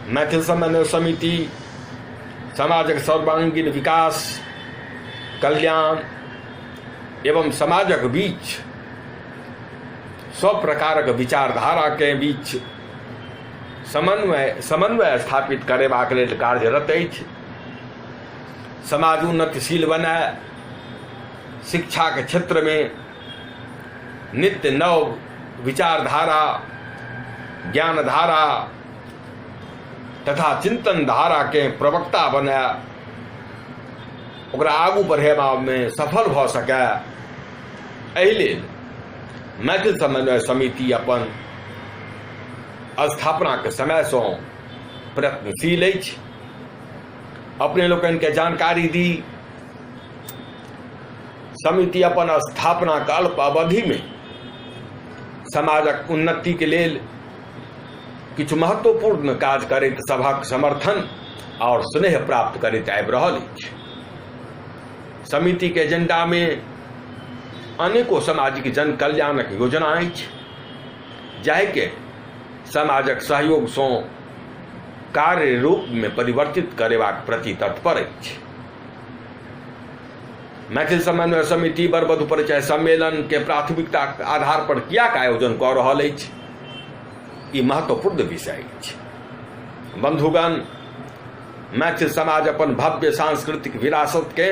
मैथिल समन्वय समिति समाजक सर्वांगीण विकास, कल्याण एवं समाजक बीच सब प्रकारक विचारधाराके बीच समन्वय समन्वय स्थापित करेबाक लेल कार्यरत अछि। समाज उन्नतिशील बनय, शिक्षाके क्षेत्रमे नित्य नव विचारधारा, ज्ञानधारा तथा चिंतन धाराके प्रवक्ता बनय, ओकरा आगू बढ़ेबामे सफल भऽ सकय, एहि लेल मैथिल समन्वय समिति अपन स्थापनाके समयसँ प्रयत्नशील अछि। अपने लोकनिके जानकारी दी, समिति अपन स्थापनाक अल्प अवधिमे समाजक उन्नतिके लेल किछु महत्वपूर्ण काज करैत सभक समर्थन आओर स्नेह प्राप्त करैत आबि रहल अछि। समितिके एजेंडामे अनेको सामाजिक जन कल्याणक योजना अछि, जाहिके समाजक सहयोगसँ कार्य रूपमे परिवर्तित करेबाक प्रति तत्पर अछि। मैथिल समन्वय समिति वर वधु परिचय सम्मेलन के प्राथमिकता आधार पर कियाक आयोजन कऽ रहल अछि, ई महत्वपूर्ण विषय अछि। बंधुगण, मैथिल समाज अपन भव्य सांस्कृतिक विरासत के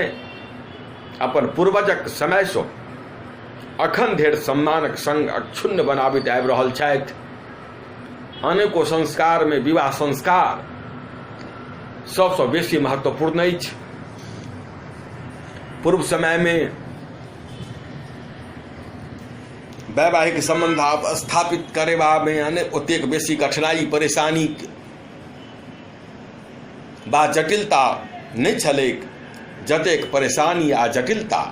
अपन पूर्वजक समयसँ अखन धरि सम्मानक संग अक्षुण्ण बनाबैत आबि रहल छथि। अनेको संस्कार में विवाह संस्कार सबसँ बेसी महत्वपूर्ण अछि। पूर्व समय में वैवाहिक संबंध स्थापित करेबा में अनेक ओतेक बेसी कठिनाई, परेशानी बा जटिलता नहि छलैक, जतेक परेशानी आ जटिलता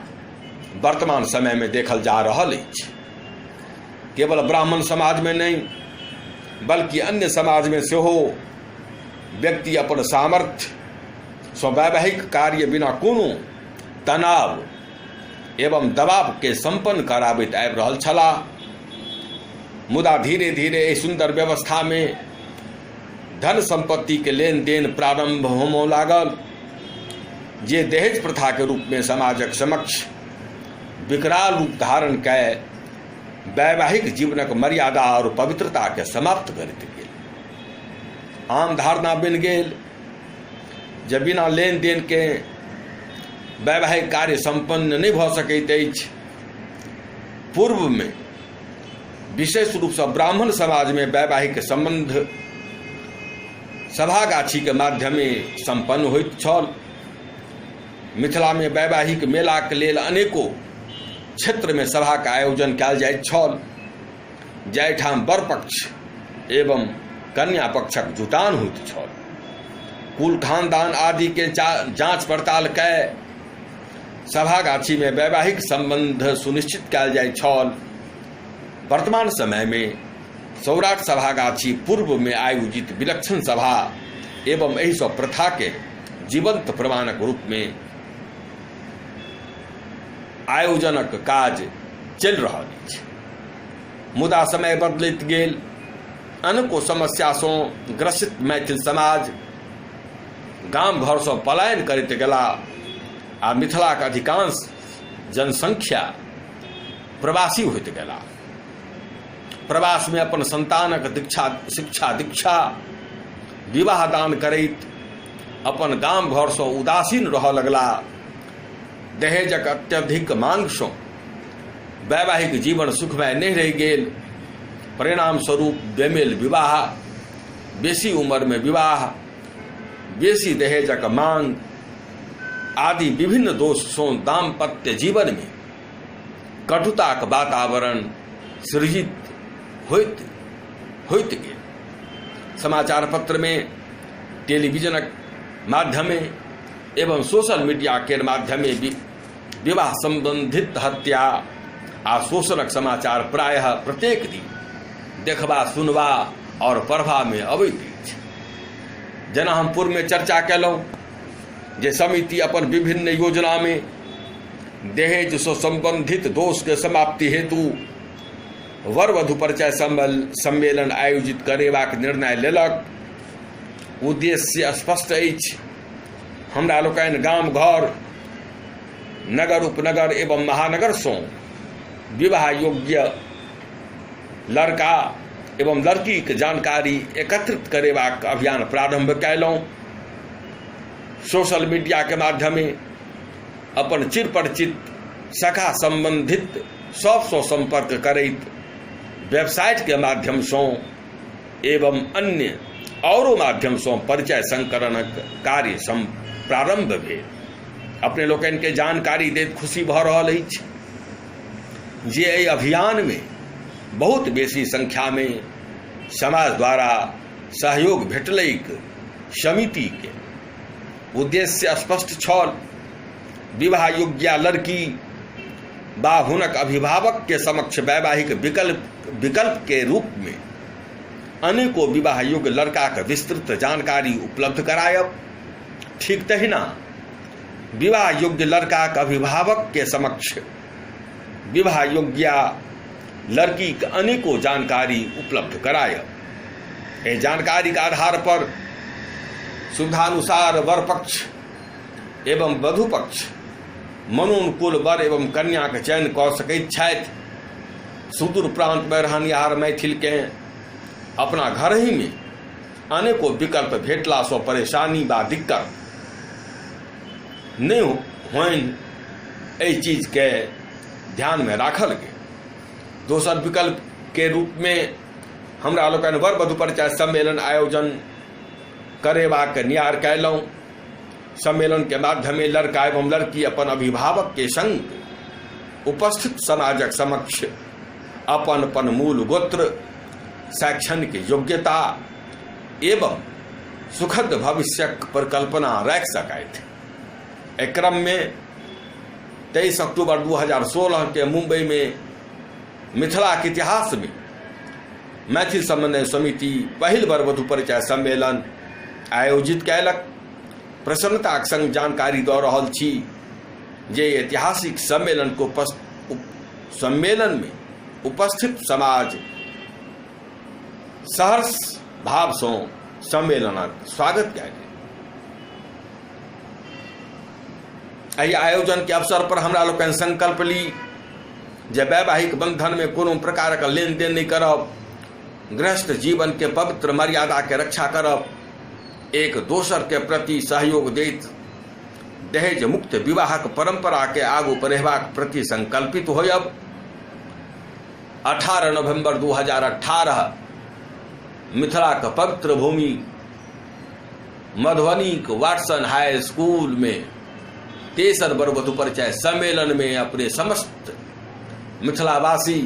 वर्तमान समय में देखल जा रहल अछि। केवल ब्राह्मण समाज में नहि, बल्कि अन्य समाज में सेहो व्यक्ति अपन सामर्थ्य सँ वैवाहिक कार्य बिना कोनो तनाव एवं दबाव के संपन्न कराबैत आबि रहल छलाह। मुदा धीरे धीरे एहि सुंदर व्यवस्था में धन संपत्ति के लेन देन प्रारंभ होमय लागल, जे दहेज प्रथा के रूप में समाजक समक्ष विकराल रूप धारण कय वैवाहिक जीवनक मर्यादा और पवित्रता के समाप्त करैत गेल। आम धारणा बनि गेल जे बिना लेन देन के वैवाहिक कार्य संपन्न नहि भऽ सकैत अछि। पूर्व में विशेष रूपसँ ब्राह्मण समाज में वैवाहिक संबंध सभागाछी के माध्यमे संपन्न होइत छल। मिथिला में वैवाहिक मेलाक लेल अनेको क्षेत्र में सभाक आयोजन कयल जाइत छल, जाहिठाम वर पक्ष एवं कन्या पक्षक जुटान होइत छल। कुल खानदान आदि के जांच पड़ताल कय सभागाछी में वैवाहिक संबंध सुनिश्चित कयल जाइत छल। वर्तमान समय में सौराठ सभागाछी पूर्व में आयोजित विलक्षण सभा एवं एहि सब प्रथा के जीवंत प्रमाणक रूप में आयोजनक काज चलि रहल अछि। मुदा समय बदलैत गेल, अनेको समस्यासँ ग्रसित मैथिल समाज गाम घरसँ पलायन करैत गेला आ मिथिलाक अधिकांश जनसंख्या प्रवासी होइत गेला। प्रवासमे अपन संतानक दीक्षा, शिक्षा दीक्षा, विवाह दान करैत अपन गाम घरसँ उदासीन रहऽ लगला। दहेजक अत्यधिक मांगसँ वैवाहिक जीवन सुखमय नहि रहि गेल। परिणाम स्वरूप बेमेल विवाह, बेसी उम्रमे विवाह, बेसी दहेजक मांग आदि विभिन्न दोषसँ दाम्पत्य जीवनमे कटुताक वातावरण सृजित होइत होइत गेल। समाचार पत्रमे, टेलीविजनक माध्यमे एवं सोशल मीडिया के माध्यमे विवाह संबंधित हत्या आ शोषणक समाचार प्रायः प्रत्येक दिन देखबा, सुनबा और पढ़बा में अबैत अछि। जेना हम पूर्व में चर्चा केलहुँ जे समिति अपन विभिन्न योजना में दहेज से संबंधित दोष के समाप्ति हेतु वर वधु परिचय सम्मेलन आयोजित करेबाक निर्णय लेलक। उद्देश्य स्पष्ट अछि। हमरा लोकनि गाम घर, नगर उपनगर एवं महानगरसँ विवाह योग्य लड़का एवं लड़कीक जानकारी एकत्रित करेबाक अभियान प्रारंभ कयलहुँ। सोशल मीडियाके माध्यमे अपन चिर परिचित सखा सम्बन्धित सभसँ सम्पर्क करैत वेबसाइटके माध्यमसँ एवं अन्य औरो माध्यमसँ परिचय संकलनक कार्य प्रारंभ भेल। अपने लोकनिके जानकारी दैत खुशी भऽ रहल अछि जे एहि अभियानमे बहुत बेसी संख्यामे समाज द्वारा सहयोग भेटलैक। समितिके उद्देश्य स्पष्ट छल, विवाह योग्य लड़की बा हुनक अभिभावक के समक्ष वैवाहिक विकल्प के रूप में अनेको विवाह योग्य लड़का के विस्तृत जानकारी उपलब्ध करायब। ठीक तहिना विवाह योग्य लड़का के अभिभावक के समक्ष विवाह योग्य लड़की के अनेको जानकारी उपलब्ध करायब। एहि जानकारी के आधार पर सुविधानुसार वर पक्ष एवं वधु पक्ष मनोनुकूल वर एवं कन्या के चयन कऽ सकैत छथि। सुदूर प्रांत में रहनिहार मैथिल के अपना घर ही में अनेको विकल्प भेटला सँ परेशानी बा दिक्कत नहि होइन, एहि चीज के ध्यान में राखल गेल। दोसर विकल्प के रूप में हमरा लोकनि वर वधु परिचय सम्मेलन आयोजन करेबाक नियार कयलहुँ। सम्मेलन के माध्यमे लड़का एवं लड़की अपन अभिभावक के संग उपस्थित समाजक समक्ष अपन अपन मूल गोत्र, शैक्षणिक योग्यता एवं सुखद भविष्यक परिकल्पना राखि सकथि। एहि क्रम में 23 अक्टूबर 2016 के मुंबई में मिथिला के इतिहास में मैथिल समन्वय समिति पहिल वर वधु परिचय सम्मेलन आयोजित कयलक। प्रसन्नताक संग जानकारी दऽ रहल छी जे ऐतिहासिक सम्मेलन को सम्मेलन में उपस्थित समाज सहर्ष भाव सँ सम्मेलनक स्वागत कयल गेल। एहि आयोजन के अवसर पर हमरा लोकनि संकल्प ली जे वैवाहिक बंधन में कोनो प्रकारक लेन देन नहीं करब, गृहस्थ जीवन के पवित्र मर्यादा के रक्षा करब, एक दोसर के प्रति सहयोग दैत दहेज मुक्त विवाहक परंपरा के आगू बढ़ेबाक प्रति संकल्पित होयब। 18 नवंबर 2018 मिथिला के पवित्र भूमि मधुबनी के वाटसन हाई स्कूल में तेसर वर वधु परिचय सम्मेलन में अपने समस्त मिथिलावासी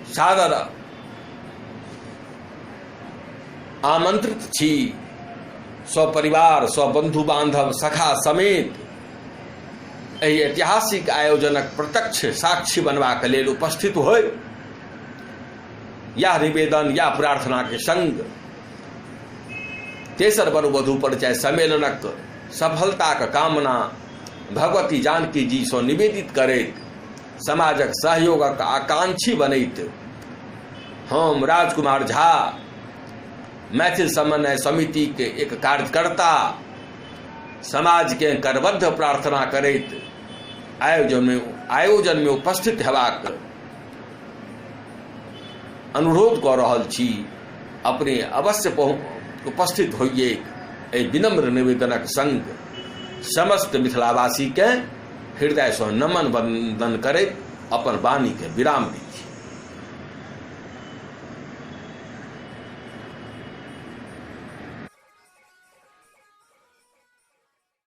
सादर आमंत्रित छी। सपरिवार, सबंधु बांधव, सखा समेत एहि ऐतिहासिक आयोजनक प्रत्यक्ष साक्षी बनबाक लेल उपस्थित होय, यह निवेदन या प्रार्थना के संग तेसर वर वधु परिचय सम्मेलनक सफलताक कामना भगवती जानकी जी सँ निवेदित करैत समाजक सहयोगक आकांक्षी बनैत हम राजकुमार झा, मैथिल समन्वय समिति के एक कार्यकर्ता, समाज के करबद्ध प्रार्थना करैत आयोजन में उपस्थित हेबाक अनुरोध कऽ रहल छी। अपने अवश्य उपस्थित होइए। एहि विनम्र निवेदनक संग समस्त मिथिलावासी के हृदय सँ नमन वंदन करैत अपन वाणी के विराम दै छी।